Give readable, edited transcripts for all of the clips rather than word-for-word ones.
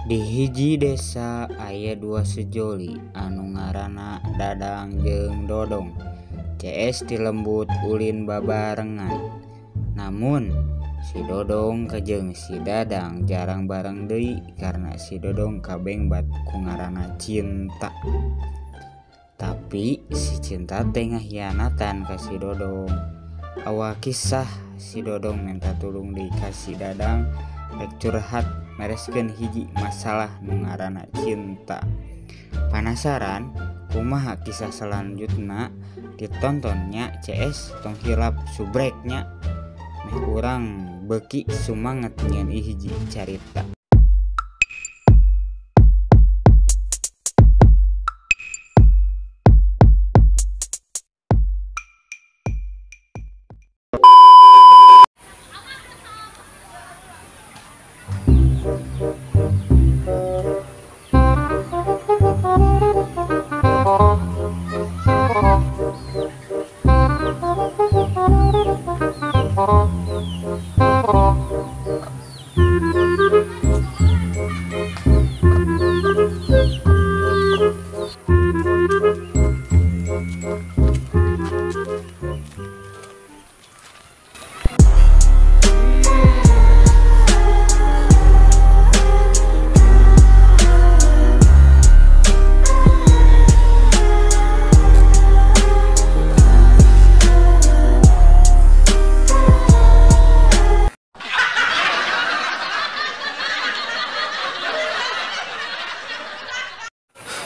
Di hiji desa aya dua sejoli anu ngaranna Dadang jeung Dodong. CS ti lembut ulin babarengan. Namun si Dodong kejeng si Dadang jarang bareng deui karena si Dodong kabengbat ku ngaranna Cinta. Tapi si Cinta teh ngahianatan ka si Dodong. Awal kisah si Dodong minta tulung deui ka si Dadang rek curhat mereskeun hiji masalah nu ngaranna Cinta. Panasaran kumaha kisah selanjutna ditontonnya CS tong hilap subreknya meh urang beuki sumanget nyeun hiji carita.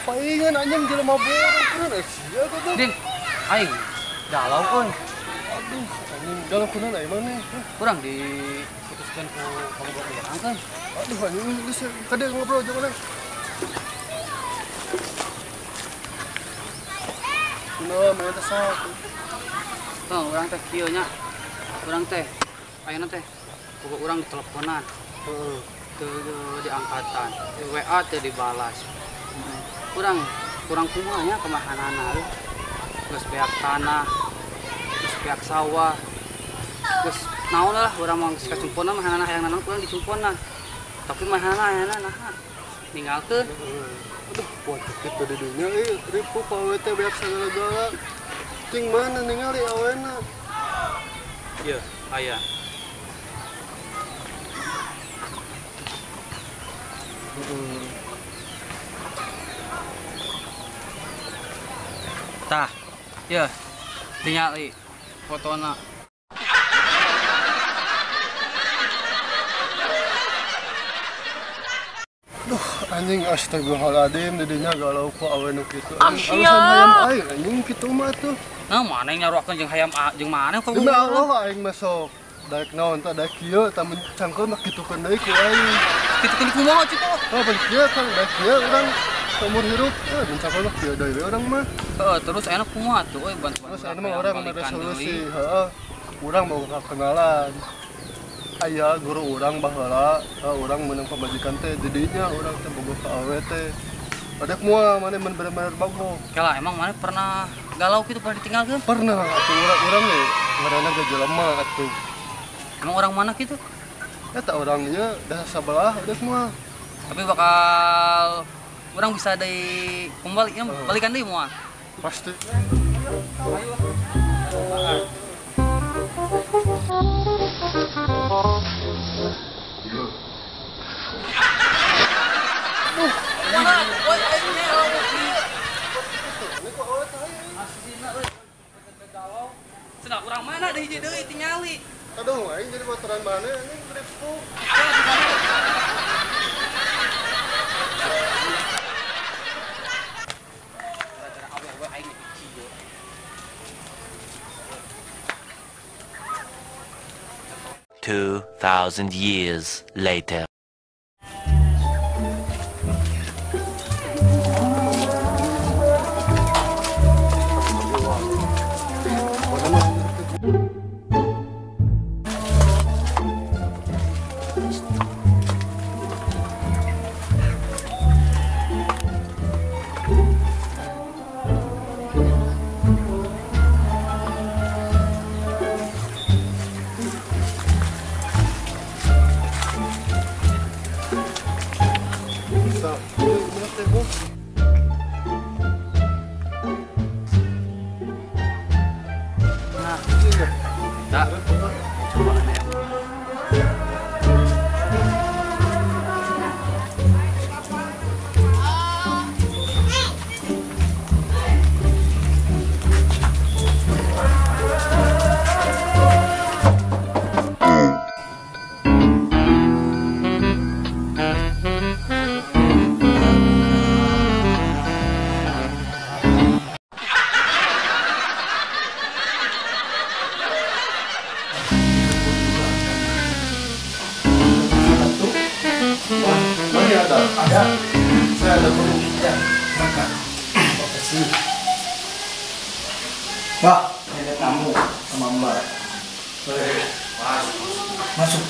Palingan anjing jelema borong kunaon sia teh. Ding, aing galau euy. Aduh, anjing galau kunaon aing maneh? Kurang diputuskeun ku kabogoh urang euy. Aduh anjing geus kade ngobrol jeung urang. Kunaon maneh teh sok? Heuh, urang teh kieu nya. Urang teh ayeuna teh bogoh urang diteleponan. Heeh. Teu diangkatan, di WA teu dibalas. Kurang kumaha nya kemahanana euy. Geus beak tanah, geus beak sawah, geus naon lah urang mah geus kacumpona mahanana hayang naon kurang dicumpona. Tapi mahanana hayangna naha ninggalkeun. Aduh, poe kitu di dunya euy, ripuh pawe teh beak sagala-gala. Cing mana ningali awena? Ieu, aya. Tah, ya, tingali fotona. Duh, anjing astagfirullahaladzim, didinya galau ku awe nu kitu. Alasan hayam aing anjing kitu mah tuh. Nah, mana yang nyaruakeun jeung hayam jeung mana kok? Demi Allah aing mah sok daek naon tah daek kieu tah mun cangkeul mah kitukeun deui ku aing. Kitukeun kumaha cik? Oh, pan kieu kan daek kieu urang seumur hirup, mun cangkeul mah kieu deui we urang mah. Heeh, terus ayeuna kumaha tuh euy bantuan. Terus ayeuna mah urang mere solusi, heeh. Urang mau kenalan. Aya guru urang baheula, urang meunang pamajikan teh jadinya urang teh bogoh ka awe teh. Adek moal maneh mun bener-bener bogoh. Kela emang maneh pernah galau kitu pernah ditinggalkeun? Pernah atuh urang ge ngaranna ge jelema atuh. Emang orang mana kitu? Eta urang ieu dah sabelah adek moal. Tapi bakal urang bisa deui kembali ya, balikan deui moal. Pasti. Ayo. Cenah urang mana deui hiji deui tingali. Aduh, aing jadi motoran mana anjing ripuh. Gara-gara awewe aing dikieu. 2,000 years later. Tah, ieu bener teh, Bos. Nah, Iya. tak coba aya. Mana ada? Ada. Saya ada perlu. Ya, silakan. Makasih. Mbak, ada tamu sama Mbak. Boleh. Masuk.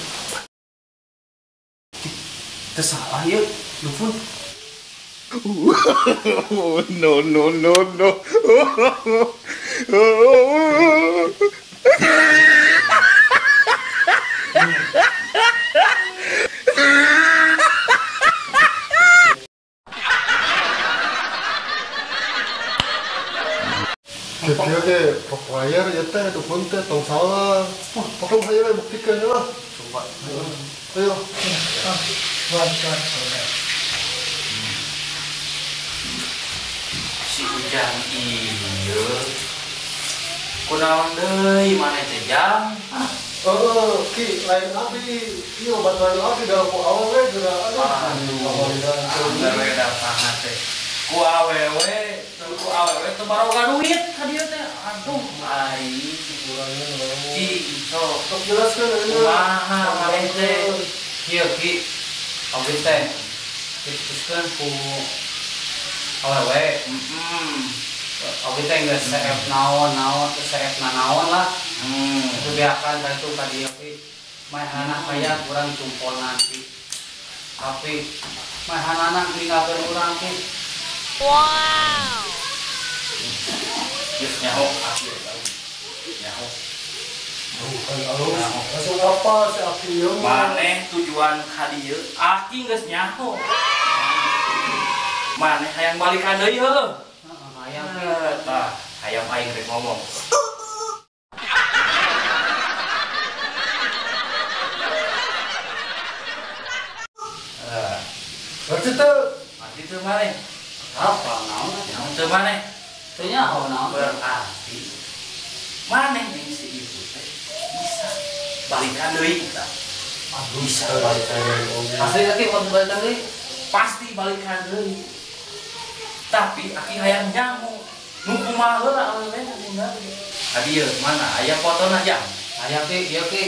Teu salah ieu, dukun. No, no, no, no. Kieu ge pokoknya ya teh dukun teh tong salah. Wah, pokoknya hayu we buktikeun lah. Coba. Ayo. Tuan, tuan, tuan. Si Ujang ieu. Kunaon deui maneh teh Jang? Oh, Ki, lain abdi. Ieu obat lain abdi da ku awewe geura. Aduh. Aduh, we datangna teh. Ku awewe, teu ku awewe teu baroga duit ka dieu teh. Aduh, aing Ki, sok Sok jelaskeun ayeuna. kumaha maneh teh? Kieu Ki. Abdi teh diputuskeun ku awewe. Abdi teh geus CF naon naon, CF naon lah. Kebiakan ka itu ka dieu Ki. Mahanana kaya kurang cumponan Ki. Tapi mahanana ninggalkeun urang Ki. Geus nyaho aki eta. Nyaho. Bukan alus. Langsung apa si aki ieu mah? Maneh tujuan ka dieu, aki geus nyaho. Maneh hayang balikan deui heuh. Heeh, hayang Ki. Tah, hayang aing rek ngomong. Eh, Berarti teh mati teu maneh. Apa naon? Nyaho teu maneh. Teu nyaho naon. Berarti maneh jeung si ibu teh bisa balikan deui tah. bisa balikan deui. Asli Ki waktu balikan deui. Pasti balikan deui. Tapi aki hayang nyaho. Nu kumaha heula awewe teh tinggal. Ka dieu mana aya fotona Jang? Aya Ki, ieu Ki.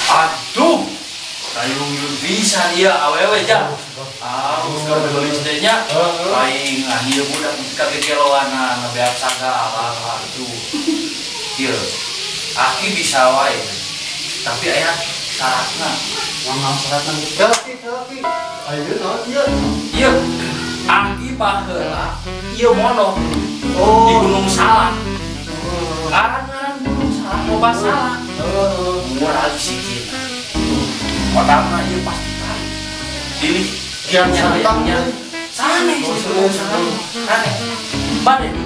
Aduh, tayung bisa dia awewe Jang. Ah, geus geulis teh nya. Aing ah ieu budak geus kagegeloanan beak sagala aduh. Ieu aki bisa wae. Tapi aya syaratna. Naon syaratna Ki? Ki, Ki. Ayeuna naon ieu? Ieu aki baheula ieu mono Oh. di Gunung Salak. Ngaran-ngaran Gunung Salak loba salak. Murah sikit. Kotana ieu pasti tahu. Pilih Kian Santang nya. teh. Sanes di Gunung Salak. Sanes. Bade di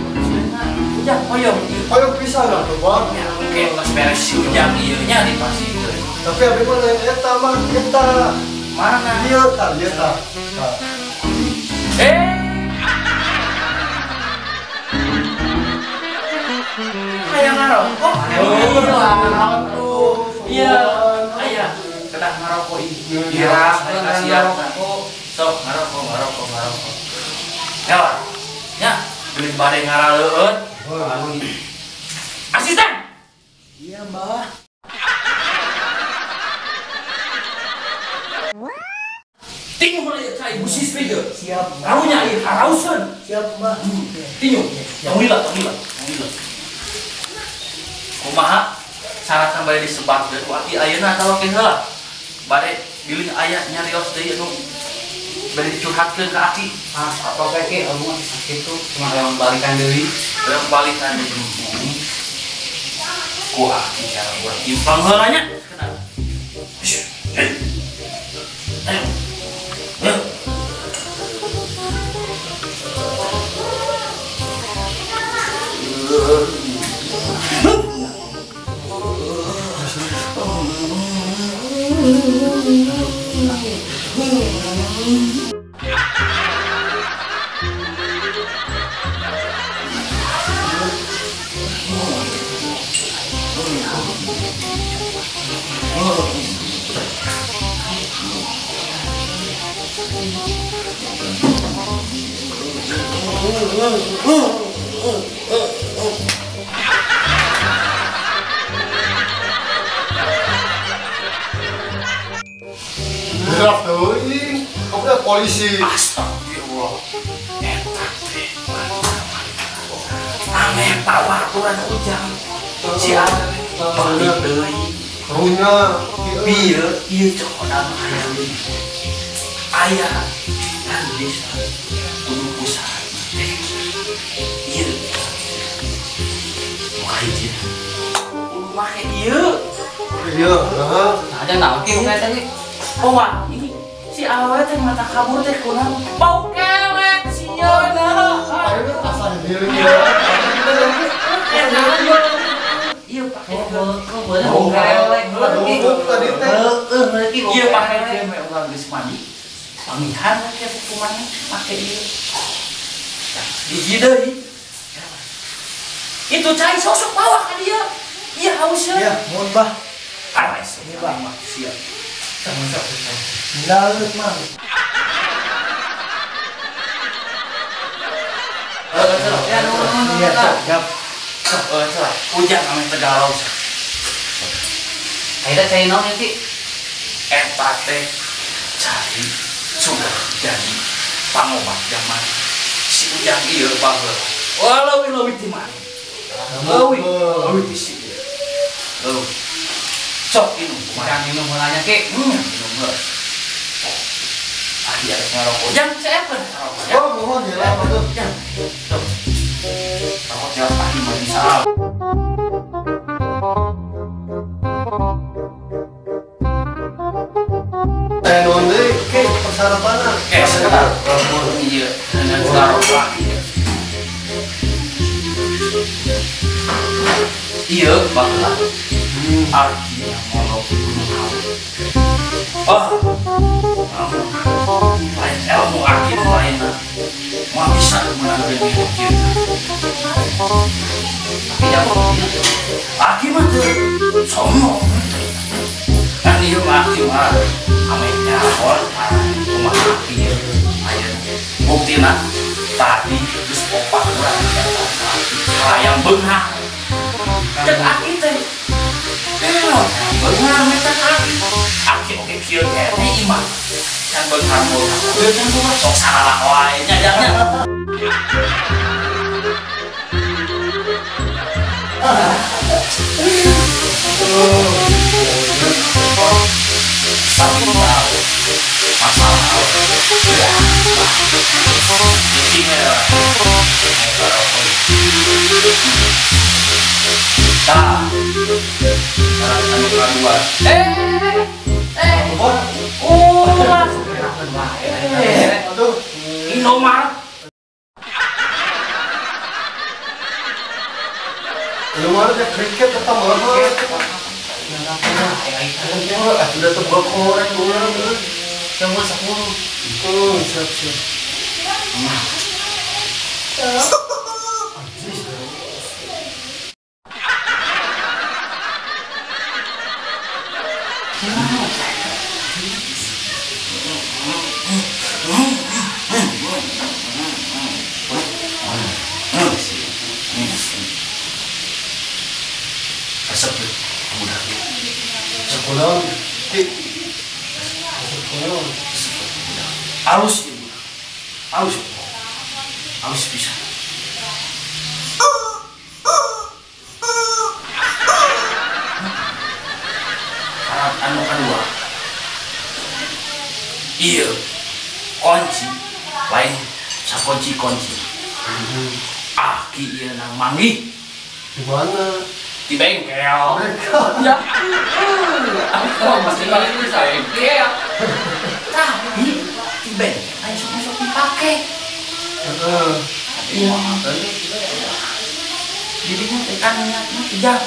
Ujang hoyong ieu. Ayo pisan atuh, Bang. Ya, oke, geus beres si Ujang ieu nya dipasikeun. Tapi abdi mah lain eta mah eta. Mana? Ieu tah, ieu tah. Tah. Eh. Hayang ngarokok. Oh, Iya, aya. Kedah ngarokok ieu. Iya, kasihan. Sok ngarokok, ngarokok, ngarokok. Ya, nya, beli bade ngaraleueut. Asisten. Iya, Mbak. Tinguh lah ieu cai ibu siswi ieu. Siap, Mbak. Karunya ieu harauseun. Siap, Mbak. Tinguh. Tong lila, tong lila, tong lila. Kumaha syaratna bade disebatkeun ku aki ayeuna atawa ke heula? Bade bilih aya nyarios deui nu bade dicurhatkeun ka aki. Ah, apa kayak Ki, abdi mah kitu cuma hayang balikan deui. Hayang balikan deui. Ku aki cara urang impang heula nya. Ayo. Ayo. Gerak teuing, kamu udah polisi. Astagfirullah. Eta teh. Aneh pawaturan Ujang. Si Ada balik deui. Karunya bieu ieu cokodan aya. Aya kan desa kudu pusat. Ieu. Muka hiji. Kudu make ieu. Ieu, heeh. Ada naon ki muka tadi? Oh, wah, ini si awewe teh mata kabur teh kunaon? Bau kelek sieuna. Ayeuna asa diri ya. Iya pake bau kelek. Tadi teh. Iya pake teh we urang geus mandi. Pamihan teh kumaha pake ieu. Hiji deui. Itu cai sosok bawa ka dia. Iya hausnya. Iya, mohon bah. Awas, ini bah mah siap. Lalut mah. Ya, nuhun. Iya, siap. Ujang ame teh galau. Ayeuna cai naon ieu ki? Eta teh cai sudah jadi pangobat zaman si Ujang ieu baheula. Wah, leuwih-leuwih ti mana? Leuwih ti si ieu. Leuwih. Sok minum kumaha? Ujang minum heula nya ki. Minum heula. Ah, dia rek ngarokok. Jang, siapa ngarokok? Oh, mohon ya lah, tuh. Jang. Tuh. Rokok jawab pagi mah bisa. Eh, non deui, ke persyaratanna. Ke sebentar. Iya, dengan ngarokok ieu. Iya, baheula. Aki yang ngolok di Gunung Hawu. Oh, lain ilmu aki lain. Mau bisa menang dengan kieu. Tapi jago ieu. Aki mah teu sombong. Kan ieu mah aki mah ame nyahor kumaha aki ieu. Aya buktina tadi geus opat urang eta hayang beunghar. Cek aki teh. Beunghar meta aki. Aki oge kieu teh imah. Can beunghar beunghar. Ieu can kumaha sok salah wae nya jangnya. Tapi tahu masalah ya tah anu kadua oh aduh Indomaret Indomaret ya kriket tetap mahal. Udah tebak korek orang. Jam 10. Oh, siap siap. Resep tuh, budak. Sekolah, ki. Sekolah. Halus ibu, halus, halus bisa. Syarat anu kedua, iya kunci lain sakunci kunci. Aki iya nang manggih. Di mana? Di bengkel. Ya. Aku masih di bengkel. Tapi di bengkel ayo sok-sok dipake. Heeh. Jadinya teh kan niatna ujang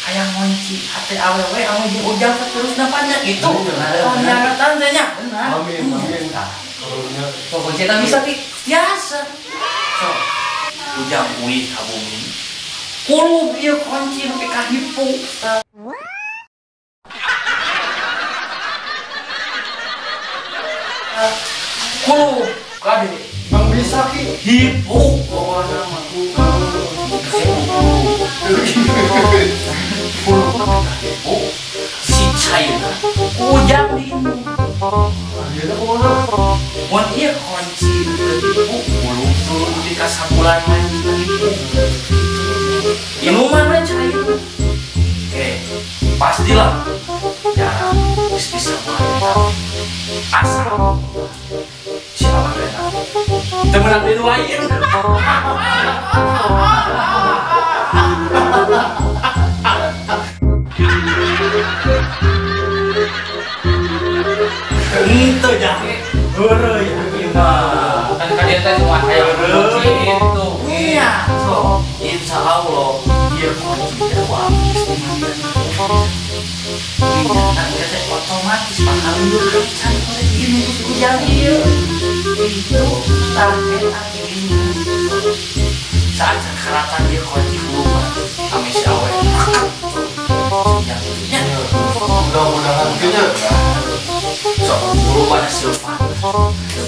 hayang ngunci hate awewe anu jeung ujang terus napanya gitu. Pengkhianatan teh nya. Benar. Amin amin. Kok kunci eta bisa Ki? Biasa. Sok ujang uih ka bumi. Kulub ieu kunci nepi ka hipu. Kulub kade. Bang bisa Ki. Hipu pokona mah. Kulub si cairna ujang di Ayeuna kumaha? Mun ieu kunci teu hipu kulub turun di ka sabulan mah hipu. Inuman we cair. Oke, pastilah jarang geus bisa mulai asal si awena teu meunang di nu lain. Henteu jang. Heureuy ieu mah. Kan ka dieu teh cuma hayang kunci itu. Iya, so insya Allah ieu kunci teh geus dimandian. Iya, teh otomatis bakal lieur pisan oleh ieu nu ujang ieu. Itu tah eta ini. Saat sakaratan ieu kunci huluman ame si awe. Nya. Mudah-mudahan kayaknya. Sok huluman seupan.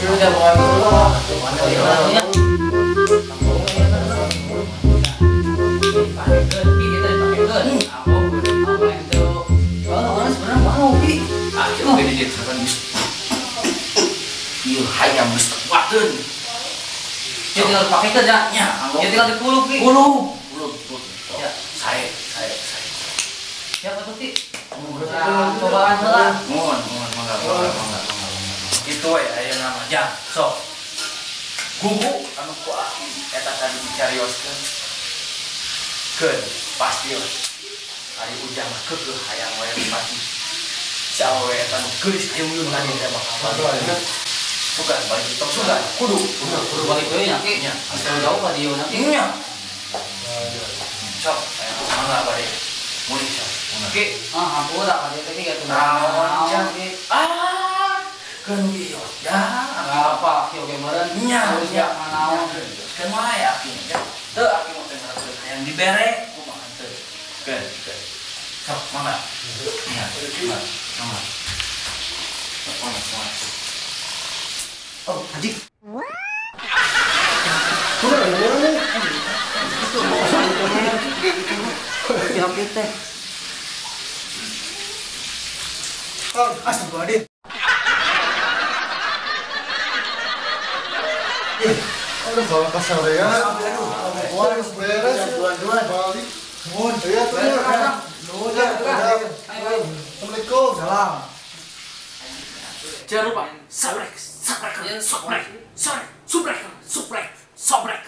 Udah bukan dulu. Mana kita dipakekeun. Aku itu. Oh, sebenarnya mau Ki. Ah, coba di dieu kan geus. Ieu hayam geus tekuateun. Ya tinggal dipakekeun ya. Nya, ya tinggal dikulub Ki. Kulub. Kulub. Ya, sae. Siapa tuh Ki? Nah, cobaan heula. Mohon, mangga. Kitu we ayeuna mah jang. Sok. Gugu anu ku aki eta tadi dicarioskeun. Keun pasti lah. Ari ujang mah keukeuh hayang wae pasti. Si awewe eta nu geulis hayung tadi teh bakal balik. Sugan balik tong sugan kudu. Kudu balik deui nya Ki. Nya. Geus jauh ka dieu nya Ki. Nya. Sok aya mangga bade. Mulih sok. Ki, ah hampura ka dieu teh Ki atuh. Naon jang? Ki? Ah, keun ieu jang. Apa Ki oge meureun? Nya, nya naon. Keun wae aki nya. Teu aki mah teh ngarepkeun hayang dibere kumaha teu. Keun, keun. Sok mangga. Nya, mangga. Mangga, mangga. Oh, anjing. Kurang nih. Pihak teh. Astagfirullahaladzim. Aduh, bawa kasar ya. Wah, beres. Balik. Iya, tuh ya. Assalamualaikum. Salam. Jangan lupa subrek, subrek, subrek, subrek, subrek, subrek.